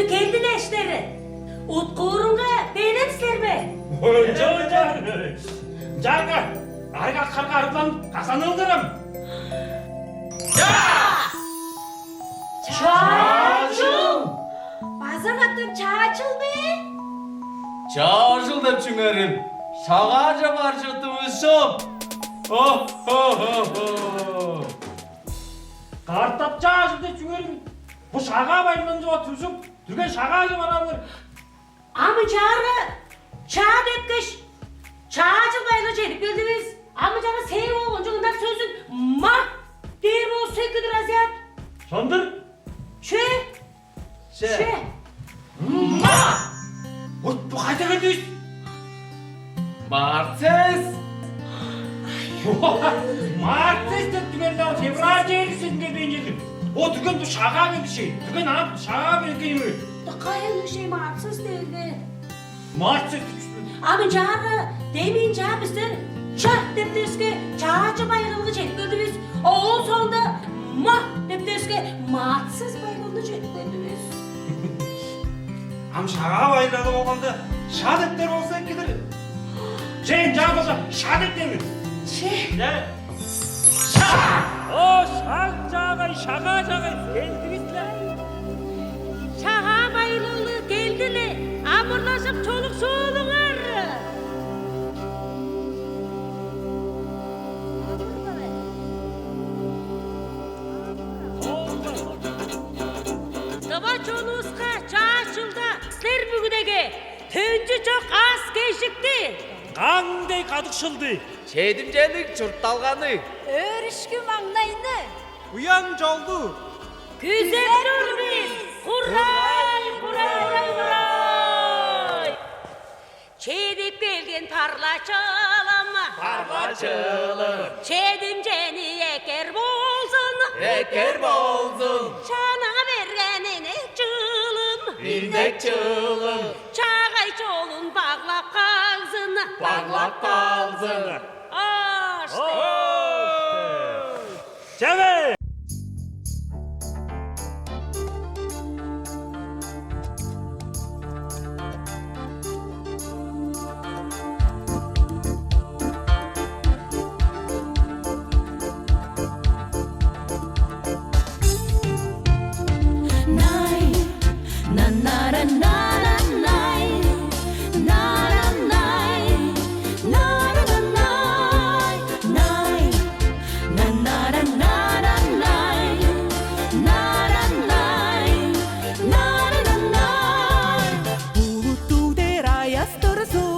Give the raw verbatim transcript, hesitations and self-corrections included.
Келди-ле эштери. Уткуурунга белен силер бе? Ой, чоо, чоо. Чаарга, арга-харга арыгланып, казанылдырам. Чаа! Чаажыл! База катап чаажыл бе? Чаажыл деп чүңерил? Шагааже бар чыттывыс чоп. О-хо-хо-хо! Катап чаажыл деп чүңерил? Бо Шагаа байырлалынче туржуп, дүрген Шагааже бараалыңар. Ам ынчаарга чаа депкеш, чаажыл байырлалынче чедип келдивис. Ам ынчаарга сээң ол кончуг ынак сөзүң «ма» дээр болза эки-дир, Азият. Чондур. Че. Че. Че. Ма! От, бо кайда келдивис? Март сес. Март сес деп дүрген-даа, февраль чээрби сесинге бейн келдим. О, дүрген, бо Шагаа келди шей. Дүрген, ам Шагаа белгейиңер. Дакаянның шей март сес дээрге. Март сес деп чүве. Ам ынчаарга демин чаа бистер «ча» деп дээривиске, чаажыл байырлалынга чедип келдивис. Ооң соонда «ма» деп дээривиске, март сес байырлалынга чедип келдивис. Ам Шагаа байырлалы болганда, «ша» деп дээр болза эки-дир. Че, ынчаар болза, «ша» деп деңер. Че. Че. Ша! О, шаг чаагай, Шагаа чаагай, келдивис-ле. Шагаа байырлалы келди-ле, амырлажып чолукшуулуңар. Тыва чонувуска чаажылда силер бүгүдеге төнчү чок аас-кежикти, каң дег кадыкшылды, чедимчелиг чуртталганы, өөрүшкү-маңнайны, буян чолду күзеп тур бис. Курай, курай, курай, курай! Чедип келген Парлачылым, Парлачылым, чедимчени эккер болзун, эккер болзун. Чана берген Инек чылым, Инек чылым, чаагай чолун баглап кагзын, баглап кагзын. Аш! Чаве! Булуттуг дээр аястыр суг.